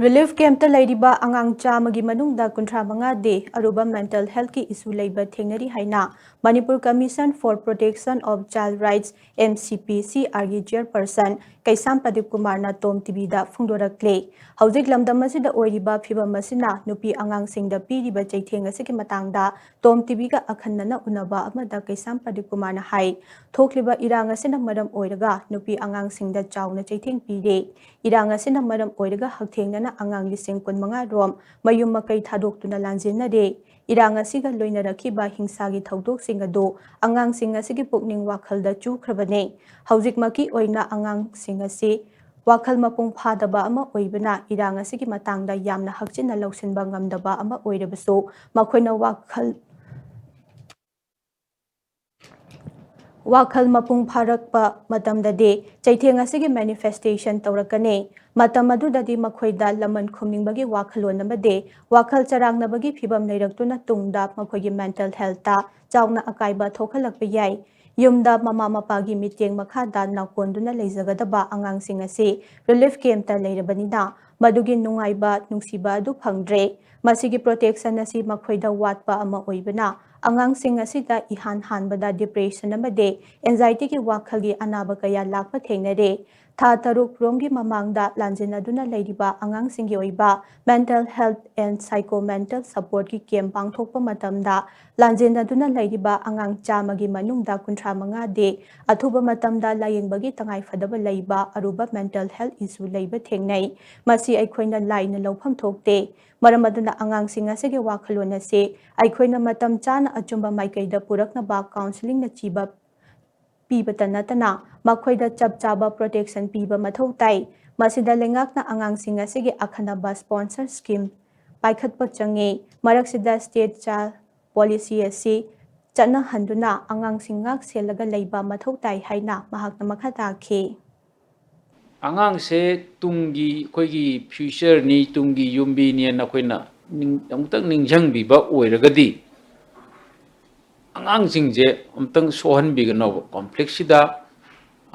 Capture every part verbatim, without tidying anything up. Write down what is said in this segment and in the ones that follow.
Relief ꯀꯦꯝꯞꯇ ꯂꯩꯔꯤꯕ ꯑꯉꯥꯡ ꯆꯥꯝꯃꯒꯤ ꯃꯅꯨꯡꯗ ꯀꯨꯟꯊ꯭ꯔꯥ ꯃꯉꯥꯗꯤ ꯑꯔꯨꯕ ꯃꯦꯟꯇꯦꯜ ꯍꯦꯜꯊꯀꯤ ꯏꯁꯨ ꯂꯩꯕ ꯊꯦꯡꯅꯔꯤ ꯍꯥꯏꯅ Manipur commission for protection of child rights, M C P ꯁꯤ ꯑꯥꯔꯒꯤ ꯆꯤꯌꯔꯄꯔꯁꯟ ꯀꯩꯁꯥꯝ ꯄ꯭ꯔꯗꯤꯞ ꯀꯨꯃꯥꯔꯅ ꯇꯣꯝ ꯇꯤꯚꯤꯗ ꯐꯣꯡꯗꯣꯔꯛꯂꯦ꯫ ꯍꯧꯖꯤꯛ ꯂꯝꯗꯝ ꯑꯁꯤꯗ ꯑꯣꯏꯔꯤꯕ ꯐꯤꯕꯝ ꯑꯁꯤꯅ ꯅꯨꯄꯤ ꯑꯉꯥꯡꯁꯤꯡꯗ ꯄꯤꯔꯤꯕ ꯆꯩꯊꯦꯡ ꯑꯁꯤꯒꯤ ꯃꯇꯥꯡꯗ ꯇꯣꯝ ꯇꯤꯚꯤꯒ ꯑꯈꯟꯅꯅ ꯎꯅꯕ ꯑꯃꯗ ꯀꯩꯁꯥꯝ ꯄ꯭ꯔꯗꯤꯞ ꯀꯨꯃꯥꯔꯅ ꯍꯥꯏ, ꯊꯣꯛꯂꯤꯕ ꯏꯔꯥꯡ ꯑꯁꯤꯅ ꯃꯔꯝ ꯑꯣꯏꯔꯒ ꯅꯨꯄꯤ ꯑꯉꯥꯡꯁꯤꯡꯗ ꯆꯥꯎꯅ ꯆꯩꯊꯦꯡ ꯄꯤꯔꯦ꯫ ꯏꯔꯥꯡ ꯑꯁꯤꯅ ꯃꯔꯝ ꯑꯣꯏꯔꯒ ꯍꯛꯊꯦꯡꯅꯅ ꯑꯉꯥꯡ ꯂꯤꯁꯤꯡ ꯀꯨꯟꯃꯉꯥ ꯔꯣꯝ ꯃꯌꯨꯝ ꯃꯀꯩ ꯊꯥꯗꯣꯛꯇꯨꯅ ꯂꯥꯟꯖꯦꯟꯅꯔꯦ꯫ ꯏꯔꯥꯡ ꯑꯁꯤꯒ ꯂꯣꯏꯅꯔꯛꯈꯤꯕ ꯍꯤꯡꯁꯥꯒꯤ ꯊꯧꯗꯣꯛꯁꯤꯡ ꯑꯗꯨ ꯑꯉꯥꯡꯁꯤꯡ ꯑꯁꯤꯒꯤ ꯄꯨꯛꯅꯤꯡ ꯋꯥꯈꯜꯗ ꯆꯨꯈ꯭ꯔꯕꯅꯤ꯫ ꯍꯧꯖꯤꯛꯃꯛꯀꯤ ꯑꯣꯏꯅ ꯑꯉꯥꯡꯁꯤꯡ ꯑꯁꯤ ꯋꯥꯈꯜ ꯃꯄꯨꯡ ꯐꯥꯗꯕ ꯑꯃ ꯑꯣꯏꯕꯅ ꯏꯔꯥꯡ ꯑꯁꯤꯒꯤ ꯃꯇꯥꯡꯗ ꯌꯥꯝꯅ ꯍꯛꯆꯤꯟꯅ ꯂꯧꯁꯤꯟꯕ ꯉꯝꯗꯕ ꯑꯃ ꯑꯣꯏꯔꯕꯁꯨ, ꯃꯈꯣꯏꯅ ꯋꯥꯈꯜ ꯋꯥꯈꯜ ꯃꯄꯨꯡ ꯐꯥꯔꯛꯄ ꯃꯇꯝꯗꯗꯤ ꯆꯩꯊꯦꯡ ꯑꯁꯤꯒꯤ ꯃꯦꯅꯤꯐꯦꯁꯇꯦꯁꯟ ꯇꯧꯔꯛꯀꯅꯤ꯫ ꯃꯇꯝ ꯑꯗꯨꯗꯗꯤ ꯃꯈꯣꯏꯗ ꯂꯃꯟ ꯈꯨꯝꯅꯤꯡꯕꯒꯤ ꯋꯥꯈꯜꯂꯣꯟ ꯑꯃꯗꯤ ꯋꯥꯈꯜ ꯆꯔꯥꯡꯅꯕꯒꯤ ꯐꯤꯕꯝ ꯂꯩꯔꯛꯇꯨꯅ ꯇꯨꯡꯗ ꯃꯈꯣꯏꯒꯤ ꯃꯦꯟꯇꯦꯜ ꯍꯦꯜꯊꯇ ꯆꯥꯎꯅ ꯑꯀꯥꯏꯕ ꯊꯣꯛꯍꯜꯂꯛꯄ ꯌꯥꯏ꯫ ꯌꯨꯝꯗ ꯃꯃꯥ ꯃꯄꯥꯒꯤ ꯃꯤꯠꯌꯦꯡ ꯃꯈꯥꯗ ꯅꯥꯀꯣꯟꯗꯨꯅ ꯂꯩꯖꯒꯗꯕ ꯑꯉꯥꯡꯁꯤꯡ ꯑꯁꯤ ꯔꯤꯂꯤꯐ ꯀꯦꯝꯞꯇ ꯂꯩꯔꯕꯅꯤꯅ ꯃꯗꯨꯒꯤ ꯅꯨꯡꯉꯥꯏꯕ ꯅꯨꯡꯁꯤꯕ ꯑꯗꯨ ꯐꯪꯗ꯭ꯔꯦ꯫ ꯃꯁꯤꯒꯤ ꯄ꯭ꯔꯣꯇꯦꯛꯁꯟ ꯑꯁꯤ ꯃꯈꯣꯏꯗ ꯋꯥꯠꯄ ꯑꯃ ꯑꯣꯏꯕꯅ ꯑꯉꯥꯡꯁꯤꯡ ꯑꯁꯤꯗ ꯏꯍꯥꯟ ꯍꯥꯟꯕꯗ ꯗꯤꯄ꯭ꯔꯦꯁꯟ ꯑꯃꯗꯤ ꯑꯦꯟꯖꯥꯏꯇꯤꯒꯤ ꯋꯥꯈꯜꯒꯤ ꯑꯅꯥꯕ ꯀꯌꯥ ꯂꯥꯛꯄ ꯊꯦꯡꯅꯔꯦ꯫ ꯊꯥ ꯇꯔꯨꯛ ꯔꯣꯝꯒꯤ ꯃꯃꯥꯡꯗ ꯂꯥꯟꯖꯦꯟꯅꯗꯨꯅ ꯂꯩꯔꯤꯕ ꯑꯉꯥꯡꯁꯤꯡꯒꯤ ꯑꯣꯏꯕ mental health and psycho mental ꯁꯄꯣꯔꯠꯀꯤ ꯀꯦꯝꯞ ꯄꯥꯡꯊꯣꯛꯄ ꯃꯇꯝꯗ ꯂꯥꯟꯖꯦꯟꯅꯗꯨꯅ ꯂꯩꯔꯤꯕ ꯑꯉꯥꯡ ꯆꯥꯝꯃꯒꯤ ꯃꯅꯨꯡꯗ ꯀꯨꯟꯊ꯭ꯔꯥ ꯃꯉꯥꯗꯤ ꯑꯊꯨꯕ ꯃꯇꯝꯗ ꯂꯥꯌꯦꯡꯕꯒꯤ ꯇꯉꯥꯏꯐꯗꯕ ꯂꯩꯕ ꯑꯔꯨꯕ ꯃꯦꯟꯇꯦꯜ ꯍꯦꯜꯊ ꯏꯁꯨ ꯂꯩꯕ ꯊꯦꯡꯅꯩ꯫ ꯃꯁꯤ ꯑꯩꯈꯣꯏꯅ ꯂꯥꯏꯅ ꯂꯧꯐꯝ ꯊꯣꯛꯇꯦ꯫ ꯃꯔꯝ ꯑꯗꯨꯅ ꯑꯉꯥꯡꯁꯤꯡ ꯑꯁꯤꯒꯤ ꯋꯥꯈꯜꯂꯣꯟ ꯑꯁꯤ ꯑꯩꯈꯣꯏꯅ ꯃꯇꯝ ꯆꯥꯅ ꯑꯆꯨꯝꯕ ꯃꯥꯏꯀꯩꯗ ꯄꯨꯔꯛꯅꯕ ꯀꯥꯎꯟꯁꯤꯂꯤꯡꯅꯆꯤꯡꯕ ꯄꯤꯕꯇ ꯅꯠꯇꯅ ꯃꯈꯣꯏꯗ ꯆꯞ ꯆꯥꯕ ꯄ꯭ꯔꯣꯇꯦꯛꯁꯟ ꯄꯤꯕ ꯃꯊꯧ ꯇꯥꯏ꯫ ꯃꯁꯤꯗ ꯂꯩꯉꯥꯛꯅ ꯑꯉꯥꯡꯁꯤꯡ ꯑꯁꯤꯒꯤ ꯑꯈꯟꯅꯕ ꯁ꯭ꯄꯣꯟꯁꯔ ꯁ꯭ꯀꯤꯝ ꯄꯥꯏꯈꯠꯄ ꯆꯪꯉꯤ꯫ ꯃꯔꯛꯁꯤꯗ ꯁ꯭ꯇꯦꯠ ꯆꯥꯏꯜꯗ ꯄꯣꯂꯤꯁꯤ ꯑꯁꯤ ꯆꯠꯅꯍꯟꯗꯨꯅ ꯑꯉꯥꯡꯁꯤꯡ ꯉꯥꯛ ꯁꯦꯜꯂꯒ ꯂꯩꯕ ꯃꯊꯧ ꯇꯥꯏ ꯍꯥꯏꯅ ꯃꯍꯥꯛꯅ ꯃꯈꯥ ꯇꯥꯈꯤ꯫ ꯑꯉꯥꯡꯁꯦ ꯇꯨꯡꯒꯤ ꯑꯩꯈꯣꯏꯒꯤ ꯐ꯭ꯌꯨꯆꯔꯅꯤ, ꯇꯨꯡꯒꯤ ꯌꯨꯝꯕꯤꯅꯦꯅ ꯑꯩꯈꯣꯏꯅ ꯅꯤꯡ-, ꯑꯃꯨꯛꯇꯪ ꯅꯤꯡꯁꯤꯡꯕꯤꯕ ꯑꯣꯏꯔꯒꯗꯤ, ꯑꯉꯥꯡꯁꯤꯡꯁꯦ ꯑꯃꯨꯛꯇꯪ ꯁꯣꯛꯍꯟꯕꯤꯒꯅꯣꯕ꯫ ꯀꯣꯟꯐ꯭ꯂꯤꯛꯁꯤꯗ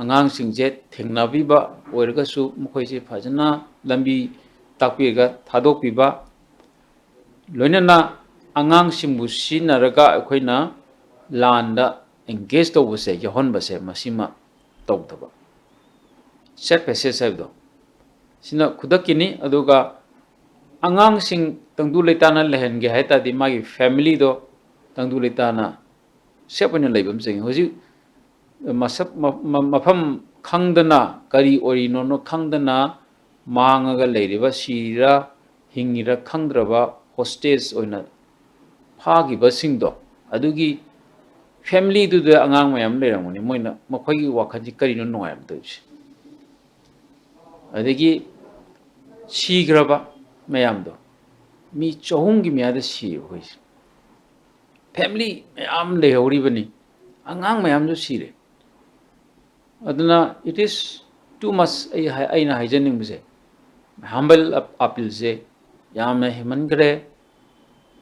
ꯑꯉꯥꯡꯁꯤꯡꯁꯦ ꯊꯦꯡꯅꯕꯤꯕ ꯑꯣꯏꯔꯒꯁꯨ, ꯃꯈꯣꯏꯁꯦ ꯐꯖꯅ ꯂꯝꯕꯤ ꯇꯥꯛꯄꯤꯔꯒ ꯊꯥꯗꯣꯛꯄꯤꯕ, ꯂꯣꯏꯅꯅ ꯑꯉꯥꯡꯁꯤꯡꯕꯨ ꯁꯤꯖꯤꯟꯅꯔꯒ ꯑꯩꯈꯣꯏꯅ ꯂꯥꯟꯗ engage ꯇꯧꯕꯁꯦ, ꯌꯥꯎꯍꯟꯕꯁꯦ, ꯃꯁꯤꯃ ꯇꯧꯗꯕ꯫ Safe passage ꯍꯥꯏꯕꯗꯣ ꯁꯤꯅ ꯈꯨꯗꯛꯀꯤꯅꯤ꯫ ꯑꯗꯨꯒ ꯑꯉꯥꯡꯁꯤꯡ ꯇꯪꯗꯨ ꯂꯩꯇꯥꯅ ꯂꯩꯍꯟꯒꯦ ꯍꯥꯏ ꯇꯥꯔꯗꯤ ꯃꯥꯒꯤ familyꯗꯣ ꯇꯪꯗꯨ ꯂꯩꯇꯥꯅ safe ꯑꯣꯏꯅ ꯂꯩꯕ ꯑꯃ ꯆꯪꯉꯤ꯫ ꯍꯧꯖꯤꯛ ꯃꯁꯛ, ꯃ-, ꯃ-, ꯃꯐꯝ ꯈꯪꯗꯅ, ꯀꯔꯤ ꯑꯣꯏꯔꯤꯅꯣꯅꯣ ꯈꯪꯗꯅ ꯃꯥꯡꯉꯒ ꯂꯩꯔꯤꯕ, ꯁꯤꯔꯤꯔꯥ ꯍꯤꯡꯉꯤꯔꯥ ꯈꯪꯗ꯭ꯔꯕ hostage ꯑꯣꯏꯅ ꯐꯥꯈꯤꯕꯁꯤꯡꯗꯣ, ꯑꯗꯨꯒꯤ familyꯗꯨꯗ ꯑꯉꯥꯡ ꯃꯌꯥꯝ ꯂꯩꯔꯝꯒꯅꯤ꯫ ꯃꯣꯏꯅ, ꯃꯈꯣꯏꯒꯤ ꯋꯥꯈꯜꯁꯤ ꯀꯔꯤꯅꯣ ꯅꯨꯡꯉꯥꯏꯔꯝꯗꯣꯏꯁꯦ? ꯑꯗꯒꯤ ꯁꯤꯈ꯭ꯔꯕ ꯃꯌꯥꯝꯗꯣ, ꯃꯤ ꯆꯍꯨꯝꯒꯤ ꯃꯌꯥꯗ ꯁꯤꯌꯦꯕ ꯑꯩꯈꯣꯏꯁꯦ꯫ Family ꯃꯌꯥꯝ ꯂꯩꯍꯧꯔꯤꯕꯅꯤ, ꯑꯉꯥꯡ ꯃꯌꯥꯝꯁꯨ ꯁꯤꯔꯦ꯫ ꯑꯗꯨꯅ it is too much꯫ ꯑꯩ ꯍꯥꯏ-, ꯑꯩꯅ ꯍꯥꯏꯖꯅꯤꯡꯕꯁꯦ, humble appealꯁꯦ ꯌꯥꯝꯅ ꯍꯦꯟꯃꯟꯈ꯭ꯔꯦ꯫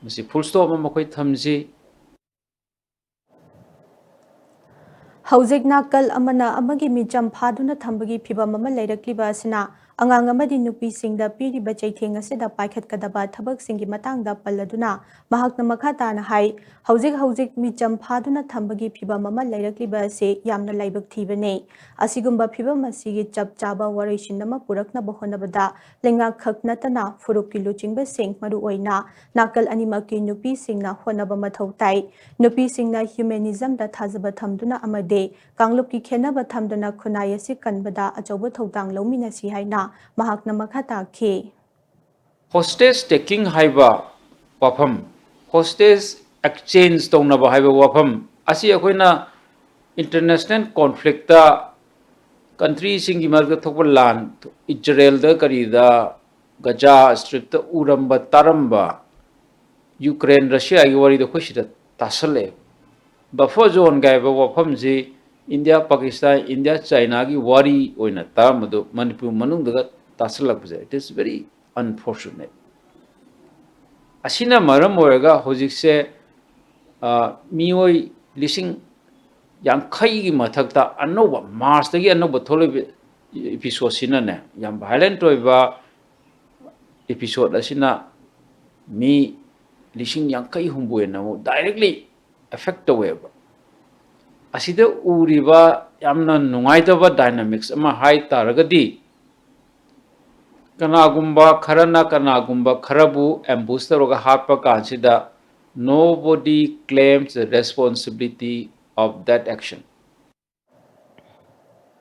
ꯃꯁꯤ full stop ꯑꯃ ꯑꯩꯈꯣꯏ ꯊꯝꯁꯤ꯫ ꯍꯧꯖꯤꯛ ꯅꯥꯀꯜ ꯑꯃꯅ ꯑꯃꯒꯤ ꯃꯤꯆꯝ ꯐꯥꯗꯨꯅ ꯊꯝꯕꯒꯤ ꯐꯤꯚꯝ ꯑꯃ ꯂꯩꯔꯛꯂꯤꯕ ꯑꯁꯤꯅ ꯑꯉꯥꯡ ꯑꯃꯗꯤ ꯅꯨꯄꯤꯁꯤꯡꯗ ꯄꯤꯔꯤꯕ ꯆꯩꯊꯦꯡ ꯑꯁꯤꯗ ꯄꯥꯏꯈꯠꯀꯗꯕ ꯊꯕꯛꯁꯤꯡꯒꯤ ꯃꯇꯥꯡꯗ ꯄꯜꯂꯗꯨꯅ ꯃꯍꯥꯛꯅ ꯃꯈꯥ ꯇꯥꯅ ꯍꯥꯏ, ꯍꯧꯖꯤꯛ ꯍꯧꯖꯤꯛ ꯃꯤꯆꯝ ꯐꯥꯗꯨꯅ ꯊꯝꯕꯒꯤ ꯐꯤꯚꯝ ꯑꯃ ꯂꯩꯔꯛꯂꯤꯕ ꯑꯁꯤ ꯌꯥꯝꯅ ꯂꯥꯏꯕꯛ ꯊꯤꯕꯅꯤ꯫ ꯑꯁꯤꯒꯨꯝꯕ ꯐꯤꯚꯝ ꯑꯁꯤꯒꯤ ꯆꯞ ꯆꯥꯕ ꯋꯥꯔꯣꯏꯁꯤꯟ ꯑꯃ ꯄꯨꯔꯛꯅꯕ ꯍꯣꯠꯅꯕꯗ ꯂꯩꯉꯥꯛ ꯈꯛ ꯅꯠꯇꯅ ꯐꯨꯔꯨꯞꯀꯤ ꯂꯨꯆꯤꯡꯕꯁꯤꯡ, ꯃꯔꯨꯑꯣꯏꯅ ꯅꯥꯀꯜ ꯑꯅꯤꯃꯛꯀꯤ ꯅꯨꯄꯤꯁꯤꯡꯅ ꯍꯣꯠꯅꯕ ꯃꯊꯧ ꯇꯥꯏ꯫ ꯅꯨꯄꯤꯁꯤꯡꯅ humanismꯗ ꯊꯥꯖꯕ ꯊꯝꯗꯨꯅ ꯑꯃꯗꯤ ꯀꯥꯡꯂꯨꯞꯀꯤ ꯈꯦꯟꯅꯕ ꯊꯝꯗꯨꯅ ꯈꯨꯟꯅꯥꯏ ꯑꯁꯤ ꯀꯟꯕꯗ ꯑꯆꯧꯕ ꯊꯧꯗꯥꯡ ꯂꯧꯃꯤꯟꯅꯁꯤ ꯍꯥꯏꯅ ꯃꯍꯥꯛꯅ ꯃꯈꯥ ꯇꯥꯈꯤ꯫ Hostage taking ꯍꯥꯏꯕ ꯋꯥꯐꯝ, hostage exchange ꯇꯧꯅꯕ ꯍꯥꯏꯕ ꯋꯥꯐꯝ ꯑꯁꯤ ꯑꯩꯈꯣꯏꯅ international conflictꯇ, countryꯁꯤꯡꯒꯤ ꯃꯔꯛꯇ ꯊꯣꯛꯄ ꯂꯥꯟ, ꯏꯖꯔꯦꯜꯗ ꯀꯔꯤꯗ, ꯒꯖꯥ ꯁ꯭ꯇ꯭ꯔꯤꯞꯇ ꯎꯔꯝꯕ ꯇꯥꯔꯝꯕ, ꯌꯨꯀ꯭ꯔꯦꯟ ꯔꯁꯤꯌꯥꯒꯤ ꯋꯥꯔꯤꯗꯣ ꯑꯩꯈꯣꯏ ꯁꯤꯗ ꯇꯥꯁꯜꯂꯛꯑꯦ꯫ Buffer zone ꯀꯥꯏꯕ ꯋꯥꯐꯝꯁꯤ ꯏꯟꯗꯤꯌꯥ ꯄꯥꯀꯤꯁꯇꯥꯟ, ꯏꯟꯗꯤꯌꯥ ꯆꯥꯏꯅꯥꯒꯤ ꯋꯥꯔꯤ ꯑꯣꯏꯅ ꯇꯥꯔꯝꯕꯗꯣ Manipur ꯃꯅꯨꯡꯗꯒ ꯇꯥꯁꯜꯂꯛꯄꯁꯦ, it is very unfortunate꯫ ꯑꯁꯤꯅ ꯃꯔꯝ ꯑꯣꯏꯔꯒ ꯍꯧꯖꯤꯛꯁꯦ, ꯑ, ꯃꯤꯑꯣꯏ ꯂꯤꯁꯤꯡ ꯌꯥꯡꯈꯩꯒꯤ ꯃꯊꯛꯇ ꯑꯅꯧꯕ, ꯃꯥꯔꯁꯇꯒꯤ ꯑꯅꯧꯕ ꯊꯣꯛꯂꯛꯏꯕ episodeꯁꯤꯅꯅꯦ, ꯌꯥꯝ violent ꯑꯣꯏꯕ, episode ꯑꯁꯤꯅ ꯃꯤ ꯂꯤꯁꯤꯡ ꯌꯥꯡꯈꯩ ꯍꯨꯝꯐꯨ ꯍꯦꯟꯅ ꯑꯃꯨꯛ directly affect ꯇꯧꯋꯦꯕ꯫ ꯑꯁꯤꯗ ꯎꯔꯤꯕ ꯌꯥꯝꯅ ꯅꯨꯡꯉꯥꯏꯇꯕ dynamics ꯑꯃ ꯍꯥꯏ ꯇꯥꯔꯒꯗꯤ, ꯀꯅꯥꯒꯨꯝꯕ ꯈꯔꯅ ꯀꯅꯥꯒꯨꯝꯕ ꯈꯔꯕꯨ ambush ꯇꯧꯔꯒ ꯍꯥꯠꯄ ꯀꯥꯟꯁꯤꯗ, nobody claims the responsibility of that action꯫